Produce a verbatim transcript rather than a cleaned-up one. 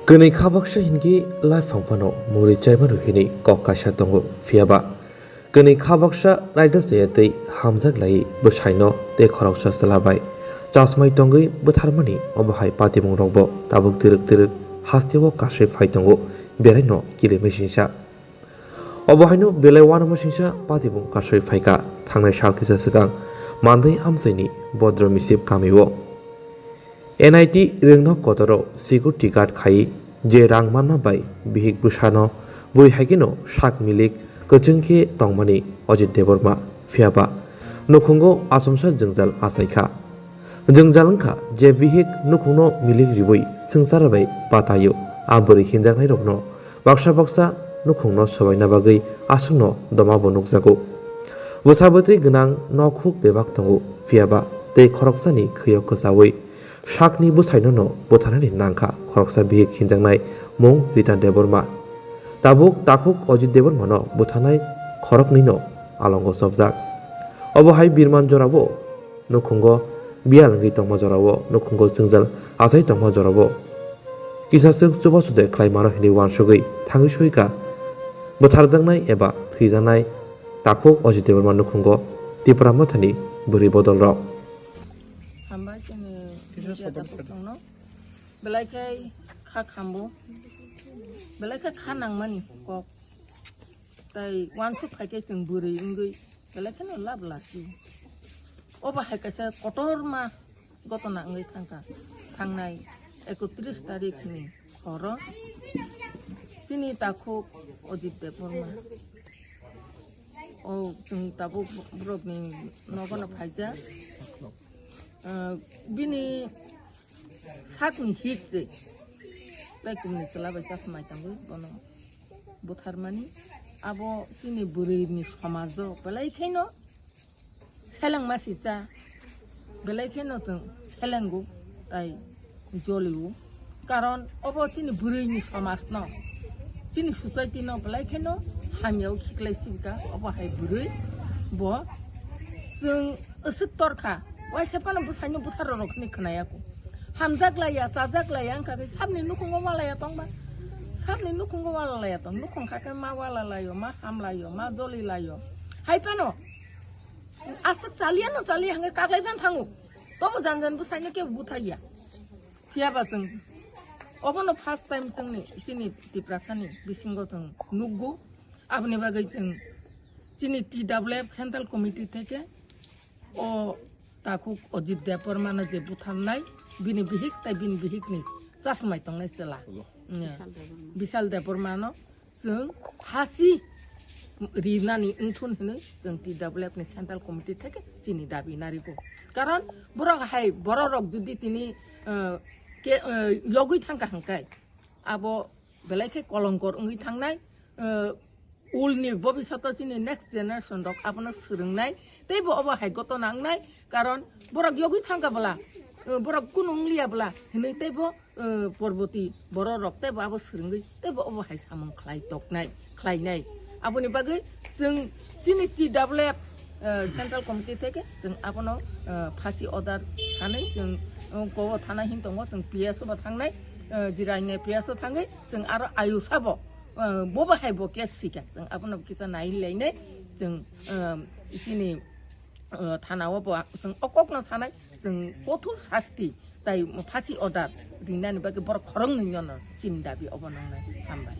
Kwnwi kha baksa hinkhe laifang phano muri chaimano hinwi kok kaisa tongo, phiyaba kwnwi kha baksa raida chaya tei hamjak laiwi bwsaino tei khoroksa chwla bai chasmai tongwi bwtharmani obo hai patimung rokbo tabuk twrwk twrwk hasteo kasui phai tongo, beraino kilimwi singsa. Obo haino belai uanama singsa patimung kasui phaikha thangnai sal kisa swkang Mandai amchaini Bodro Misip kamio. N I T rwngnok kotoro security guard khai je rang manma bai bihik bwsano bui haikeno sak milik kwchwng khe tongmani Ajit Debbarma, phiyaba nukhungo achomsa jwngjal achaikha. Jwngjal wngkha je bihik nukhungno milik riwi swngchara bai pataio, a bwrwi hinjaknairokno baksa baksa nukhungno swbaina bagwi aswkno doma bo nukjago. Bwsa bwtwi gwnang nokhuk bebak tongo, phiyaba tei khoroksani khwio kwchawi sakni bwsainono bwtharnani nangkha khoroksa bihik hinjaknai mung Rita Debbarma. Tabuk takhuk Ajit Debbarmano bwtharnai khoroknwino alongo chopjak. Obo hai birman jorao nukhungo biyal wngwi tongma jorao, nukhungo jwngjal achai tongma jorao kisa chwng chubachu de khlai mano hinwi uansugwi thangwi soika bwtharjaknai eba thwijaknai takhuk Ajit Debbarma nukhungo Tipra Mothani bwrwi bodol rok. Hambai chini media tabuk tongno. Belai khe kha khambo. Belai khe kha nangmani kok. Tai uansuk khai khe chwng bwrwi wngwi belai kheno lab lasi. Obo hai kaisa kotorma gotona wngwi thangkha. Thangnai ekotris tarikh ni horo chini takhuk Ajit Debbarma. O chwng tabuk borokni nogono phaijak. Ah, bini sakni hik se tei kumni chwla bai chasmai tangwi bono butharmani. Abo chini bwrwini somajo belai kheno selengma sisa, belai kheno chwng selengo tai jolio. Karon obo chini bwrwini somajno, chini society no belai kheno hamyao khiklai sibika. Obo hai bwrwi bo chwng aswk torkha, waisa phano bwsaino butharo rok hwnwi khwnaya kho. Hamjak laiya, chajak laiya wngkha khe sabni nukhungo walaya tongba, sabni nukhungo walalaya tong, nukhung kha khe ma walalaio, ma hamlaio, ma jolilaio. Hai phano aswk chaliya no chaliya hwnkhe kaklai phan thango, tobo jan jan bwsaino kebo buthaiya. Phiyaba chwng obono first time chwngni chini Tiprasani bisingo chwng nukgo. Aboni bagwi chwng chini T W F Central Committee theke o takhuk Ajit Debbarmano je butharnai, bini bihik tai bini bihikni chasmai tongnai chwla, Bishal Debbarma. Bishal Debbarmano chwng phasi rinani wngthun hwnwi chwng T W F ni Central Committee theke chini dabi narigo. Karon borok hai bororok jodi tini, eh, ke, eh, yogwi thangkha hwnkhe abo belai khe kolongkor wngwi thangnai, eh, ulni bobishoto chini next generation rok abono swrwngnai, teibo obo hai gotona wngnai, karon borok yogwi thangkha bwla, eh, borok kunu wngliya bwla hwnwi teibo eh, porboti bororok teibo abo swrwngwi teibo obo hai samung khlai toknai, khlainai. Aboni bagwi chwng chini T W F, eh, Central Committee theke chwng abono, eh, phasi order sanwi chwng, eh, kobo thana hin tongo, chwng P S o bo thangnai, eh, Jiraini P S o thangwi chwng aro ayusa bo, eh, bobo hai bo case sika, chwng abono kisa nai lainai, chwng, eh, chini, eh, thana o bo chwng o kokno sanai, chwng kothor sasti tai phasi order rinani bagwi borok khoroknwi nono chini dabi obo nongnai. Hambai.